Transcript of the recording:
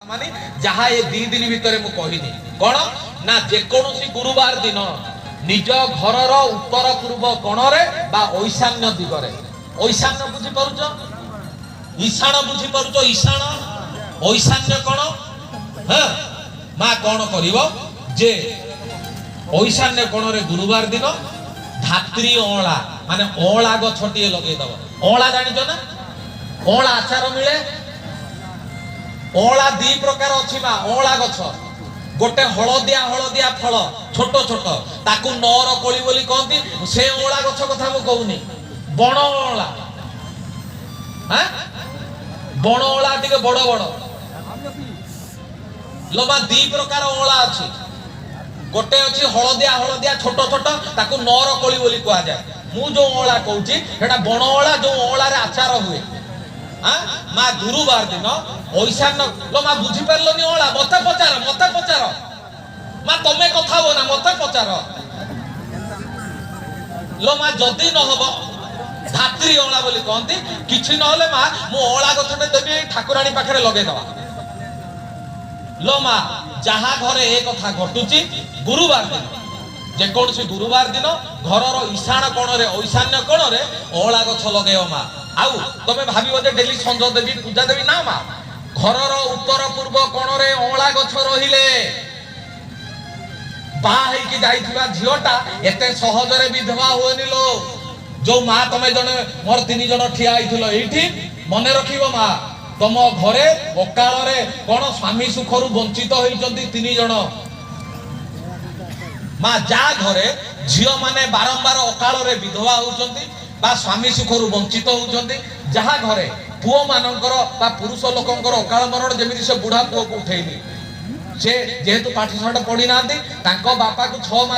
ମାନେ ଯାହା ଏ 2 ଦିନ ଭିତରେ ମୁଁ କହିନି, କଣ ନା ଯେକୌଣସି ଗୁରୁବାର ଦିନ ନିଜ ଘରର ଉତ୍ତର ପୂର୍ବ କୋଣରେ ବା ଐଶାନ୍ୟ ଦିଗରେ। ଐଶାନ୍ୟ ବୁଝିପାରୁଛ? ଈଶାଣ ବୁଝିପାରୁଛ? ଈଶାଣ, ଐଶାନ୍ୟ କଣ? ହଁ ମା, କଣ କରିବ ଯେ ଐଶାନ୍ୟ କୋଣରେ ଗୁରୁବାର ଦିନ ଧାତ୍ରୀ ଅଁଳା, ମାନେ ଅଁଳା ଗଛଟିଏ ଲଗେଇଦବ। ଅଁଳା ଜାଣିଛ ନା? ଅଁଳା ଆଚାର ମିଳେ। ଅଁଳା ଦି ପ୍ରକାର ଅଛି ମା। ଅଁଳା ଗଛ ଗୋଟେ ହଳଦିଆ ହଳଦିଆ ଫଳ, ଛୋଟ ଛୋଟ, ତାକୁ ନର କୋଳି ବୋଲି କହନ୍ତି। ସେ ଅଁଳା ଗଛ କଥା ମୁଁ କହୁନି। ବଣ ଅଁଳା, ହାଁ, ବଣ ଅଁଳା ଟିକେ ବଡ ବଡ ଲମ୍ବା। ଦି ପ୍ରକାର ଅଁଳା ଅଛି। ଗୋଟେ ଅଛି ହଳଦିଆ ହଳଦିଆ, ଛୋଟ ଛୋଟ, ତାକୁ ନର କୋଳି ବୋଲି କୁହାଯାଏ। ମୁଁ ଯୋଉ ଅଁଳା କହୁଛି, ସେଟା ବଣ ଅଁଳା, ଯୋଉ ଅଁଳାରେ ଆଚାର ହୁଏ। ଆଁ ମା, ଗୁରୁବାର ଦିନ ଐଶାନ୍ୟ ଲୋ ମା, ବୁଝିପାରିଲନି ଅଁଳା? ମତେ ପଚାର, ମତେ ପଚାର ମା। ତମେ କଥା ହୁଅ ନା, ମତେ ପଚାର ଲୋ ମା। ଯଦି ନହବ, ଧାତ୍ରୀ ଅଁଳା ବୋଲି କହନ୍ତି। କିଛି ନହେଲେ ମା, ମୁଁ ଅଁଳା ଗଛଟେ ଦେବି, ଏଇ ଠାକୁରାଣୀ ପାଖରେ ଲଗେଇଦବା। ଲୋ ମା, ଯାହା ଘରେ ଏ କଥା ଘଟୁଛି, ଗୁରୁବାର ଦିନ, ଯେକୌଣସି ଗୁରୁବାର ଦିନ ଘରର ଈଶାଣ କୋଣରେ, ଐଶାନ୍ୟ କୋଣରେ ଅଁଳା ଗଛ ଲଗେଇବ ମା। ଆଉ ତମେ ଭାବିବ ଯେ ଡେଲି ସଞ୍ଜ ଦେବି, ପୂଜା ଦେବି। ନା ମା, ଘରର ଉତ୍ତର ପୂର୍ବ କୋଣରେ ଅଁଳା ଗଛ ରହିଲେ ବାହା ହେଇକି ଯାଇଥିବା ଝିଅଟା ଏତେ ସହଜରେ ବିଧବା ହୁଏନି ଲୋ। ଯୋଉ ମା ତମେ ଜଣେ ମୋର ତିନି ଜଣ ଠିଆ ହେଇଥିଲ ଏଇଠି, ମନେ ରଖିବ ମା, ତମ ଘରେ ଅକାଳରେ କଣ ସ୍ୱାମୀ ସୁଖରୁ ବଞ୍ଚିତ ହେଇଛନ୍ତି ତିନି ଜଣ ମା। ଯା ଘରେ ଝିଅମାନେ ବାରମ୍ବାର ଅକାଳରେ ବିଧବା ହଉଛନ୍ତି ବା ସ୍ୱାମୀ ସୁଖରୁ ବଞ୍ଚିତ ହଉଛନ୍ତି, ଯାହା ଘରେ ପୁଅ ମାନଙ୍କର ବା ପୁରୁଷ ଲୋକଙ୍କର ଅକାଳ ମରଣ, ଯେମିତି ସେ ବୁଢା ପୁଅକୁ ଉଠେଇଲି, ସେ ଯେହେତୁ ପାଠ ସାଠ ପଢି ନାହାନ୍ତି, ତାଙ୍କ ବାପାକୁ 6 ମାସ